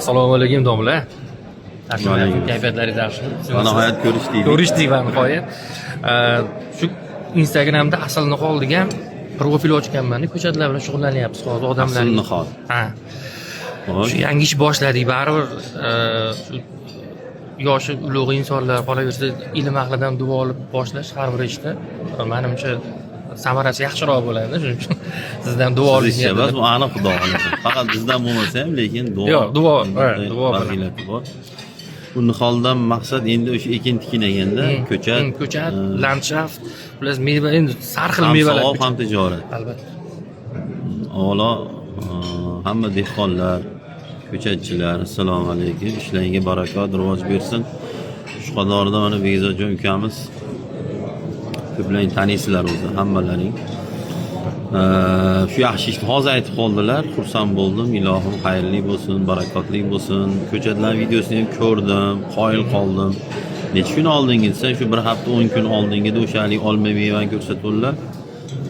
Assalomu alaykum, domla. Vaalaykum. Kayfiyatlaringiz yaxshimi? Va nihoyat ko'rishdik. Ko'rishdik va nihoyat. Shu Instagramda Asl Nihol degan profil ochganman. Ko'chatlar bilan shug'ullanyapmiz hozir odamlar. Asl Nihol. Ha. Xo'sh. Shu yangi ish boshladik. Baribir shu yoshi ulug' insonlar, qolaversa, ilm ahlidan duo olib boshlash har bir ishda, manimcha, samarasi yaxshiroq bo'ladi. Shuning uchun sizdan duo Siz olish ishcha emas, niyatida. bu aniq, xudo xohlasa. Faqat bizdan bo'lmasa ham, lekin duo. Yo'q, duo, ha, duo bilan. Fazilati bor. Bu niholdan maqsad endi o'sha ekin tikin ekanda, ko'chat, Ko'chat, landshaft, xullas, meva, endi sarxil ham mevalar. savob, ham tijorat. Albatta. Avvalo hamma dehqonlar, ko'chatchilar, assalomu alaykum. Ishlaringga barakot, rivoj bersin. Shu qatorida mana Bekzodjon ukamiz, ko'plaring taniysizlar o'zi, hammalaring. Shu yaxshi ishni hozir aytib qoldilar, xursand bo'ldim. Ilohim, xayrli bo'lsin, barakotli bo'lsin. Ko'chatlar videosini ham ko'rdim, qoyil qoldim. Necha kun oldingi desa, shu bir hafta, 10 kun oldingida o'sha haligi olma mevani ko'rsatuvdilar.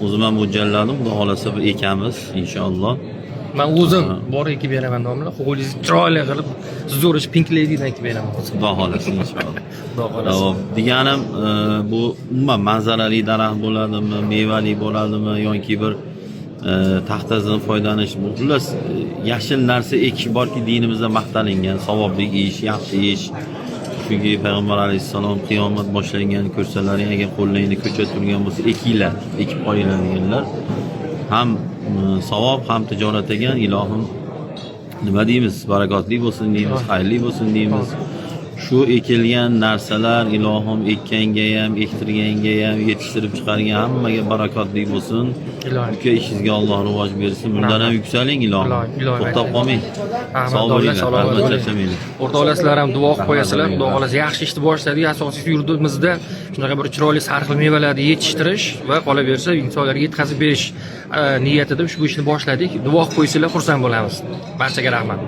O'zim ham mo'ljalladim, xudo xohlasa bir ekamiz inshaalloh. Man o'zim borib ekib beraman, domla. Hovlingizni chiroyli qilib, zo'r ish, Pink Ladydan ekib beraman hozir. Xudo xohlasa inshaalloh. Xudo xohlasa. Hop, deganim, bu umuman manzarali daraxt bo'ladimi, mevali bo'ladimi yoki bir taxtasidan foydalanish, bu xullas, yashil narsa ekish borki, dinimizda maqtalingan savobli ish, yaxshi ish. Chunki payg'ambar alayhissalom qiyomat boshlanganini ko'rsalaring, agar qo'llaringda ko'chat turgan bo'lsa, ekinglar, ekib qolinglar deganlar. Ham savob, ham tijorat ekan. Ilohim, nima deymiz, barakotli bo'lsin deymiz, xayrli bo'lsin deymiz. Shu ekilgan narsalar, ilohim, ekkanga ham, ektirganga ham, yetishtirib chiqargan hammaga barakotli bo'lsin. Ilohim. Uka, ishingizga Alloh rivoj bersin, bundan ham yuksaling, ilohim. Ilohim, ilohim. To'xtab qolmang. Rahmat, Sog' domla, bo'linglar, salomat rahmat, bo'ling. charchamanglar. O'rtoqlar, sizlar ham duo qilib Rahmat, qo'yasizlar. Xudo rahmat. xohlasa, yaxshi ishni boshladik. Asosiysi, yurtimizda shunaqa bir chiroyli sarxil mevalarni yetishtirish va qolaversa, insonlarga yetkazib berish niyatida ushbu ishni boshladik. Duo qilib qo'ysanglar, xursand bo'lamiz. Barchaga rahmat.